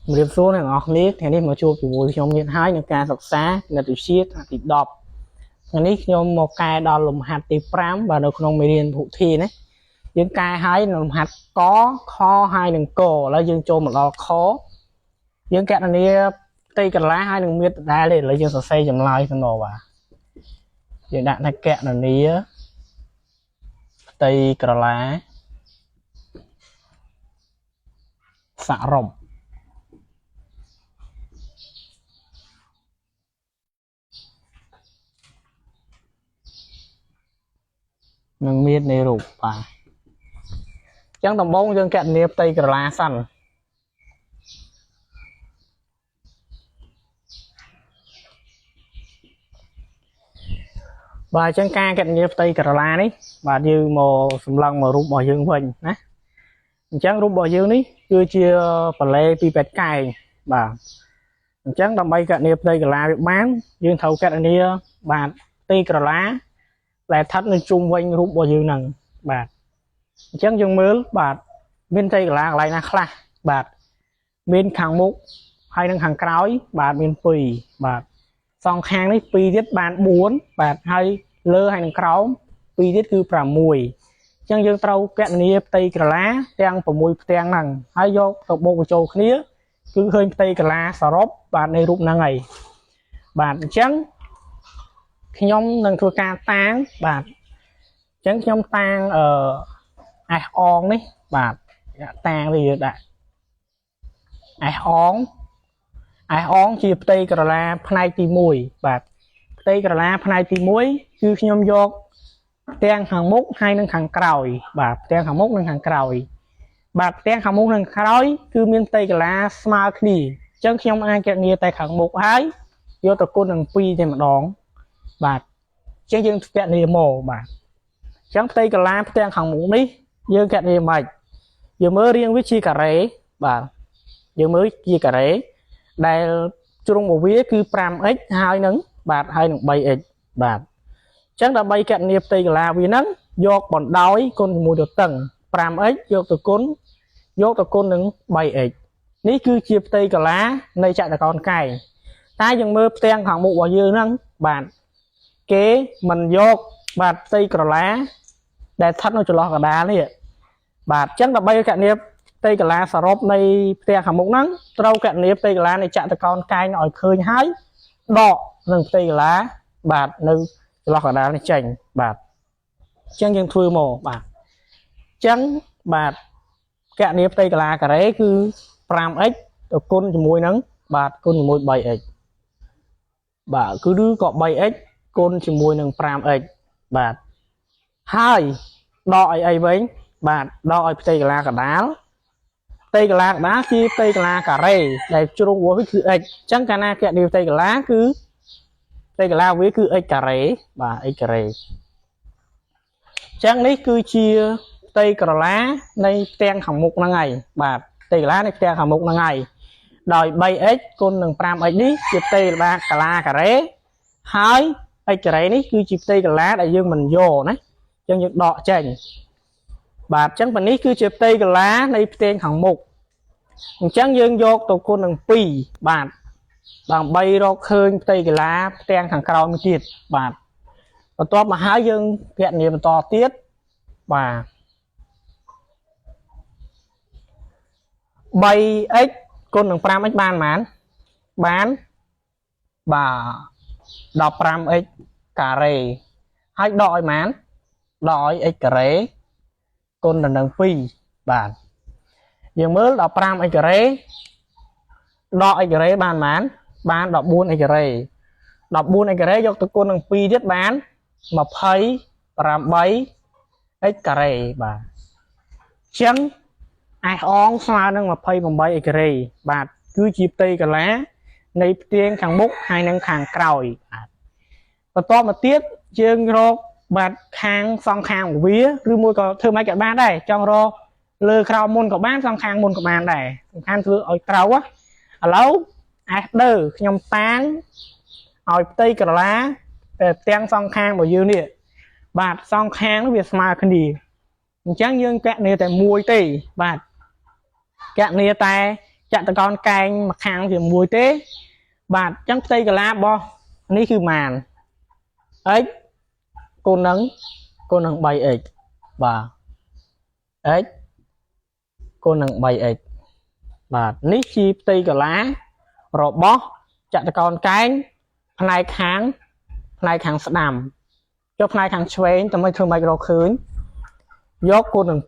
ជំរាបសួរអ្នកនរគ្នាថ្ងៃនេះមកជួបជាមួយខ្ញុំទៀតហើយក្នុងការសិក្សាគណិតវិទ្យាថ្នាក់ទី10ថ្ងៃនេះខ្ញុំមកកែដល់លំហាត់ទី5បាទនៅក្នុងមេរៀនពហុធាណាយើងកែហើយនៅលំហាត់កខហើយនឹងកឥឡូវយើងចូលមកដល់ខយើងកណនាផ្ទៃក្រឡាហើយនឹងមាត្រដដែលទេឥឡូវយើងសរសេរចម្លើយសំណបាទយើងដាក់ថាកណនាផ្ទៃក្រឡាសរុបនឹងមាននៃរូបបាទអញ្ចឹងដំបូងយើងកណនាផ្ទៃក្រឡាសិនបាទអញ្ចឹងការកណនាផ្ទៃក្រឡានេះបាទយើងមកសម្លឹងមករូបរបស់យើងវិញណាអញ្ចឹងរូបរបស់យើងនេះគឺជាប្លែពីបែតកែងបាទអញ្ចឹងដើម្បីកណនាផ្ទៃក្រឡាវាបានយើងត្រូវកណនាបាទផ្ទៃក្រឡាដែលស្ថិតនៅជុំវិញរូបរបស់យើងហ្នឹងបាទអញ្ចឹងយើងមើលបាទមានផ្ទៃក្រឡាកន្លែងណាខ្លះបាទមានខាងមុខហើយនិងខាងក្រោយបាទមាន2បាទសងខាងនេះ2ទៀតបាន4បាទហើយលើហើយនិងក្រោម2ទៀតគឺ6អញ្ចឹងយើងត្រូវកណនាផ្ទៃក្រឡាទាំង6ផ្ទាំងហ្នឹងហើយយកទៅបូកបញ្ចូលគ្នាគឺឃើញផ្ទៃក្រឡាសរុបបាទនៃរូបហ្នឹងហើយបាទអញ្ចឹងខ្ញុំនឹងធ្វើការតាងបាទអញ្ចឹងខ្ញុំតាងអឺ S អងនេះបាទតាងនេះយើងដាក់ S អង S អងជាផ្ទៃក្រឡាផ្នែកទី1បាទផ្ទៃក្រឡាផ្នែកទី1គឺខ្ញុំយកផ្ទាំងខាងមុខហើយនិងខាងក្រោយបាទផ្ទាំងខាងមុខនិងខាងក្រោយបាទផ្ទាំងខាងមុខនិងក្រោយគឺមានផ្ទៃក្រឡាស្មើគ្នាអញ្ចឹងខ្ញុំអាចគណនាតែខាងមុខហើយយកទៅគុណនឹង2តែម្ដងបាទអញ្ចឹងយើងគណនាមកបាទអញ្ចឹងផ្ទៃក្រឡាផ្ទាំងខាងមុខនេះយើងគណនាមិនយើងមើលរាងវាជាការ៉េបាទយើងមើលជាការ៉េដែលជ្រុងរបស់វាគឺ 5x ហើយនឹងបាទហើយនឹង 3x បាទអញ្ចឹងដើម្បីគណនាផ្ទៃក្រឡាវាហ្នឹងយកបណ្ដោយគុណជាមួយទៅតឹង 5x យកទៅគុណយកទៅគុណនឹង 3x នេះគឺជាផ្ទៃក្រឡានៃចតុកោណកែងតែយើងមើលផ្ទាំងខាងមុខរបស់យើងហ្នឹងបាទគេមិនយកបាទផ្ទៃក្រឡាដែលស្ថិតនៅចន្លោះកណ្ដាលនេះបាទអញ្ចឹងដើម្បីគណនាផ្ទៃក្រឡាសរុបនៃផ្ទាំងខាងមុខហ្នឹងត្រូវគណនាផ្ទៃក្រឡានៃចតុកោណកែងឲ្យឃើញហើយដកនឹងផ្ទៃក្រឡាបាទនៅចន្លោះកណ្ដាលនេះចេញបាទអញ្ចឹងយើងធ្វើមកបាទអញ្ចឹងបាទគណនាផ្ទៃក្រឡាការ៉េគឺ 5x ទៅគុណជាមួយនឹងបាទគុណជាមួយ 3x បាទគឺឬក៏ 3x គុណជាមួយនឹង 5x បាទហើយដកឲ្យអីវិញបាទដកឲ្យផ្ទៃក្រឡាកណ្ដាលផ្ទៃក្រឡាកណ្ដាលជាផ្ទៃក្រឡាការ៉េដែលជ្រុងរបស់វាគឺ x អញ្ចឹងកាលណាគណនាផ្ទៃក្រឡាគឺផ្ទៃក្រឡាវាគឺ x ការ៉េបាទ x ការ៉េអញ្ចឹងនេះគឺជាផ្ទៃក្រឡានៃផ្ទាំងខាងមុខហ្នឹងហើយបាទផ្ទៃក្រឡានៃផ្ទាំងខាងមុខហ្នឹងហើយដោយ 3x គុណនឹង 5x នេះជាផ្ទៃក្រឡាការ៉េហើយ x ការ៉េនេះគឺជាផ្ទៃក្រឡាដែលយើងមិនយកណាអញ្ចឹងយើងដកចេញបាទអញ្ចឹងប៉ានេះគឺជាផ្ទៃក្រឡានៃផ្ទាំងខាងមុខអញ្ចឹងយើងយកទៅគុណនឹង2បាទដើម្បីរកឃើញផ្ទៃក្រឡាផ្ទាំងខាងក្រោយមួយទៀតបាទបន្ទាប់មកហើយយើងគណនាបន្តទៀតបាទ 3x គុណនឹង 5x បានប៉ុន្មានបានបាទ 15x ការ៉េហើយដកឲ្យប៉ុន្មានដកឲ្យ x ការ៉េគុណទៅនឹង2បាទយើងមើល 15x ការ៉េដក x ការ៉េបានប៉ុន្មានបាន 14x ការ៉េ 14x ការ៉េយកទៅគុណនឹង2ទៀតបាន 28x ការ៉េបាទអញ្ចឹង S អងស្មើនឹង 28x ការ៉េបាទគឺជាផ្ទៃក្រឡានៃផ្ទាំងខាងមុខហើយនិងខាងក្រោយបាទបន្តមកទៀតយើងរកបាទខាងសងខាងវាឬមួយក៏ធ្វើម៉េចក៏បានដែរចង់រកលើក្រោមមុនក៏បានសងខាងមុនក៏បានដែរសំខាន់ធ្វើឲ្យត្រូវឥឡូវ S ដឺខ្ញុំតាងឲ្យផ្ទៃក្រឡាផ្ទាំងសងខាងរបស់យើងនេះបាទសងខាងវាស្មើគ្នាអញ្ចឹងយើងកណនាតែមួយទេបាទកណនាតែ ចតុកោណកែងមួយខាងជាមួយទេ បាទអញ្ចឹងផ្ទៃក្រឡារបស់នេះគឺម៉ាន x គុណនឹងគុណនឹង 3x បាទ x គុណនឹង 3x បាទនេះជាផ្ទៃក្រឡារបស់ចតុកោណកែងផ្នែកខាងផ្នែកខាងស្ដាំចុះផ្នែកខាងឆ្វេងតើមិនធ្វើម៉េចរកឃើញយកគុណនឹង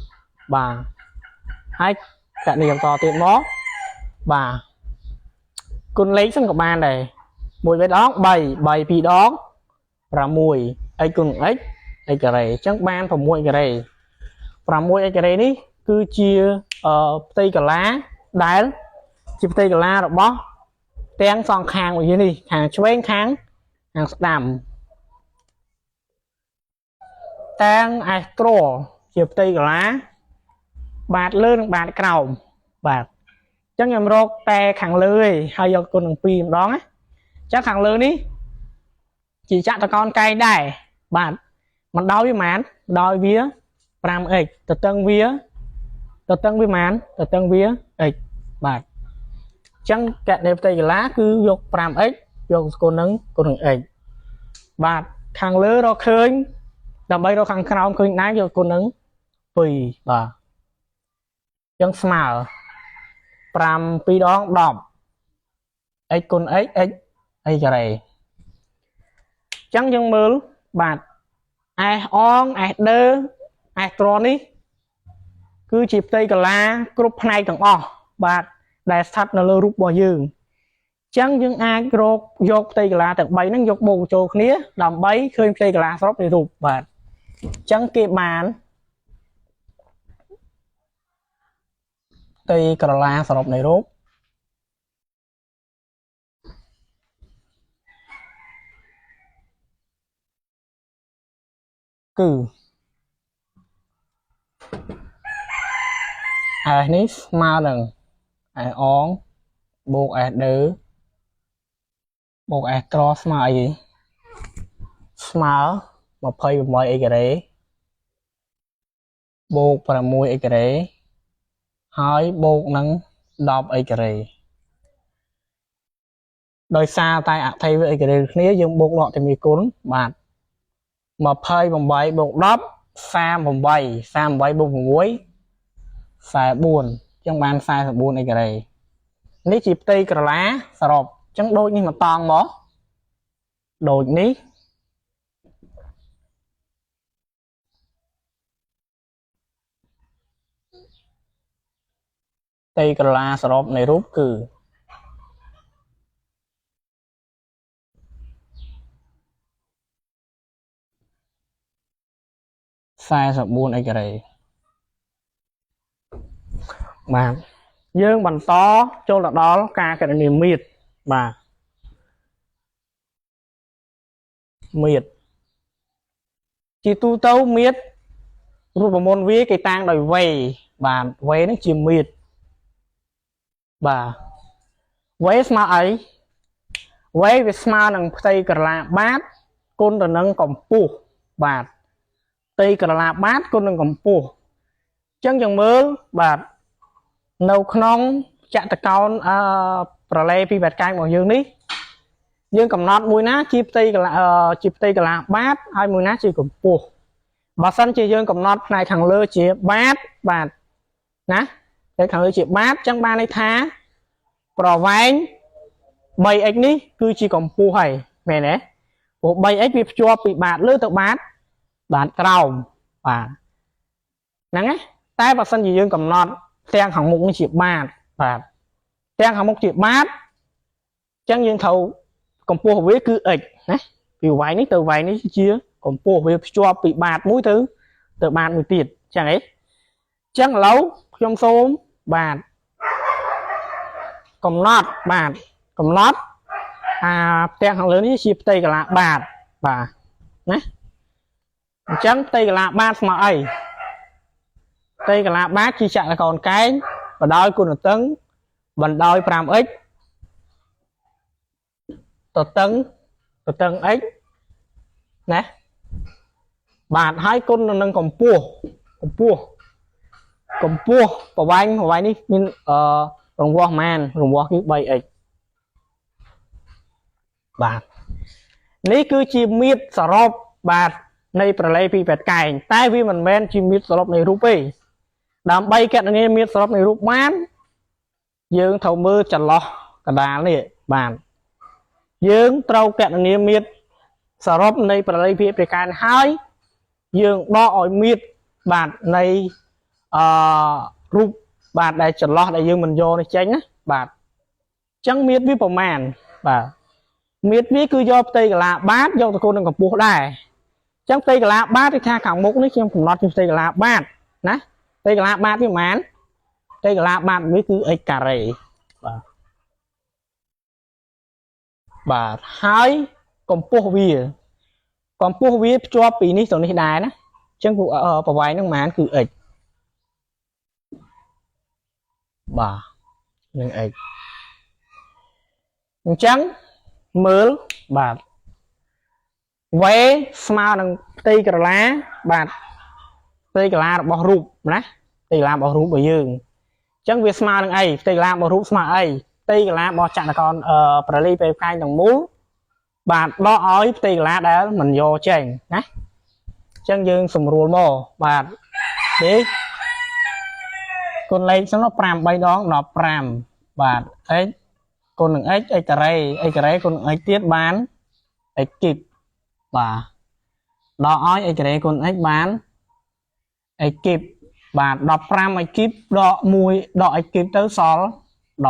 2បាទហើយកណនីបន្តទៀតមកបាទគុណលេខសិនក៏បានដែរ1 3ដង3 3 2ដង6 x គុណ x x ការ៉េអញ្ចឹងបាន6ការ៉េ6 x ការ៉េនេះគឺជាផ្ទៃក្រឡាដែលជាផ្ទៃក្រឡារបស់ទាំងសងខាងរបស់យើងនេះខាងឆ្វេងខាងខាងស្ដាំតាំងអេសត្រជាផ្ទៃក្រឡាបាតលើនិងបាតក្រោមបាទអញ្ចឹងខ្ញុំរកតែខាងលើឯងហើយយកគុណនឹង2ម្ដងណាអញ្ចឹងខាងលើនេះជាចតុកោណកែងដែរបាទមិនដោយវាប៉ុន្មានដោយវា 5x ទៅតឹងវាទៅតឹងវាប៉ុន្មានទៅតឹងវា x បាទអញ្ចឹងកណនីផ្ទៃក្រឡាគឺយក 5x យកគុណនឹងគុណនឹង x បាទខាងលើរកឃើញដើម្បីរកខាងក្រោមឃើញដែរយកគុណនឹង2បាទអញ្ចឹងស្មើ5 2ដង10 x គុណ x x អីការ៉េអញ្ចឹងយើងមើលបាទ S អង S ដឺ S ត្រនេះគឺជាផ្ទៃក្រឡាគ្រប់ផ្នែកទាំងអស់បាទដែលស្ថិតនៅលើរូបរបស់យើងអញ្ចឹងយើងអាចរកយកផ្ទៃក្រឡាទាំង3ហ្នឹងយកបូកចូលគ្នាដើម្បីឃើញផ្ទៃក្រឡាសរុបនៃរូបបាទអញ្ចឹងគេបានផ្ទៃក្រឡាសរុបនៃរូបគឺ S នេះស្មើនឹង S អងបូក S ដឺបូក S ត្រស្មើអីស្មើ28 x ការ៉េបូក6 x ការ៉េហើយបូកនឹង10 x ការ៉េដោយសារតែអថេវា x ការ៉េគ្នាយើងបូកដកតែមួយគុណបាទ28បូក10 38 38បូក6 44អញ្ចឹងបាន44 x ការ៉េនេះជាផ្ទៃក្រឡាសរុបអញ្ចឹងដូចនេះមកតង់មកដូចនេះផ្ទៃក្រឡាសរុបនៃរូបគឺ44 x ការ៉េបាទយើងបន្តចូលទៅដល់ការគណនាមាត្របាទមាត្រជាទូទៅមាត្ររូបមន្តវាគេតាំងដោយ V បាទ V នេះជាមាត្របាទ V ស្មើអី V វាស្មើនឹងផ្ទៃក្រឡាបាតគុណទៅនឹងកម្ពស់បាទផ្ទៃក្រឡាបាតគុណនឹងកម្ពស់អញ្ចឹងយើងមើលបាទនៅក្នុងចតុកោណអឺប្រឡេពីបែបកែងរបស់យើងនេះយើងកំណត់មួយណាជាផ្ទៃក្រឡាជាផ្ទៃក្រឡាបាតហើយមួយណាជាកម្ពស់បើសិនជាយើងកំណត់ផ្នែកខាងលើជាបាតបាទណាផ្នែកខាងលើជាបាតអញ្ចឹងបានន័យថាប្រវែង 3x នេះគឺជាកម្ពស់ហើយមែនទេព្រោះ 3x វាភ្ជាប់ពីបាតលើទៅបាតបាតក្រោមបាទហ្នឹងណាតែបើសិនជាយើងកំណត់ផ្ទាំងខាងមុខនេះជាបាតបាទផ្ទាំងខាងមុខជាបាតអញ្ចឹងយើងត្រូវកម្ពស់វាគឺ x ណាពីវ៉ៃនេះទៅវ៉ៃនេះជាកម្ពស់វាភ្ជាប់ពីបាតមួយទៅទៅបាតមួយទៀតអញ្ចឹងហ៎អញ្ចឹងឥឡូវខ្ញុំសូមបាទកំណត់បាទកំណត់អាផ្ទាំងខាងលើនេះជាផ្ទៃក្រឡាបាតបាទណាអញ្ចឹងផ្ទៃក្រឡាបាតស្មើអីផ្ទៃក្រឡាបាតជាចតុកោណកែងបណ្ដោយគុណតឹងបណ្ដោយ 5x ទៅតឹងទៅតឹង x ណាបាទហើយគុណនឹងកម្ពស់កម្ពស់កម្ពស់ប្រវែងប្រវែងនេះមានអឺ រង្វាស់ប៉ុន្មានរង្វាស់គឺ 3x បាទនេះគឺជាមាត្រសរុបបាទនៃប្រឡេពី8កែងតែវាមិនមែនជាមាត្រសរុបនៃរូបទេដើម្បីកណនាមាត្រសរុបនៃរូបបានយើងត្រូវមើលចន្លោះកណ្ដាលនេះបាទយើងត្រូវកណនាមាត្រសរុបនៃប្រឡេពី8កែងហើយយើងដកឲ្យមាត្របាទនៃអឺរូបបាទដែលចន្លោះដែលយើងមិនយកនេះចេញណាបាទអញ្ចឹងមាត្រវាប្រមាណបាទមាត្រវាគឺយកផ្ទៃកាឡាបាតយកទៅគុណនឹងកម្ពស់ដែរអញ្ចឹងផ្ទៃកាឡាបាតគឺថាខាងមុខនេះខ្ញុំកំណត់ជាផ្ទៃកាឡាបាតណាផ្ទៃកាឡាបាតវាប្រមាណផ្ទៃកាឡាបាតវាគឺ x ការ៉េបាទបាទហើយកម្ពស់វាកម្ពស់វាភ្ជាប់ពីនេះទៅនេះដែរណាអញ្ចឹងប្រវែងហ្នឹងប្រហែលគឺ x បាទនឹង x អញ្ចឹងមើលបាទ V ស្មើនឹងផ្ទៃក្រឡាបាទផ្ទៃក្រឡារបស់រូបណាផ្ទៃក្រឡារបស់រូបរបស់យើងអញ្ចឹងវាស្មើនឹងអីផ្ទៃក្រឡារបស់រូបស្មើអីផ្ទៃក្រឡារបស់ចតុកោណអឺប្រលីពេលផ្កាយទាំងមូលបាទដកឲ្យផ្ទៃក្រឡាដែលមិនយកចេញណាអញ្ចឹងយើងសម្រួលមកបាទនេះគុណលេខសិន5 3ដង15បាទ x គុណនឹង x x ការ៉េ x ការ៉េគុណនឹង x ទៀតបាន x គីបបាទដកឲ្យ x ការ៉េគុណ x បាន x គីបបាទ15 x គីបដក1ដក x គីបទៅសល់14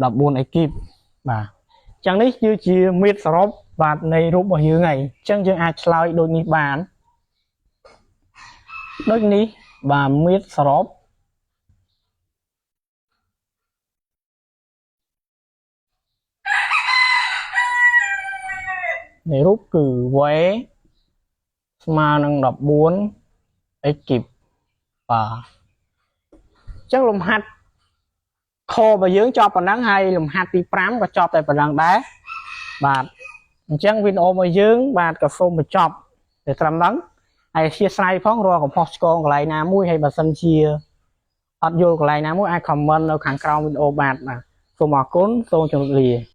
14 x គីបបាទអញ្ចឹងនេះគឺជាមាត្រសរុបបាទនៃរូបរបស់យើងហើយអញ្ចឹងយើងអាចឆ្លើយដូចនេះបានដូចនេះបាទមាត្រសរុប នៃរូបគឺ v ស្មើនឹង14 x គីបបាទអញ្ចឹងលំហាត់ខរបស់យើងចប់ប៉ុណ្ណឹងហើយលំហាត់ទី5ក៏ចប់តែប៉ុណ្ណឹងដែរបាទអញ្ចឹងវីដេអូរបស់យើងបាទក៏សូមបញ្ចប់តែត្រឹមហ្នឹងហើយអធ្យាស្រ័យផងរាល់កំហុសឆ្គងកន្លែងណាមួយហើយបើសិនជាអត់យល់កន្លែងណាមួយអាច comment នៅខាងក្រោមវីដេអូបាទបាទសូមអរគុណសូមជម្រាបលា។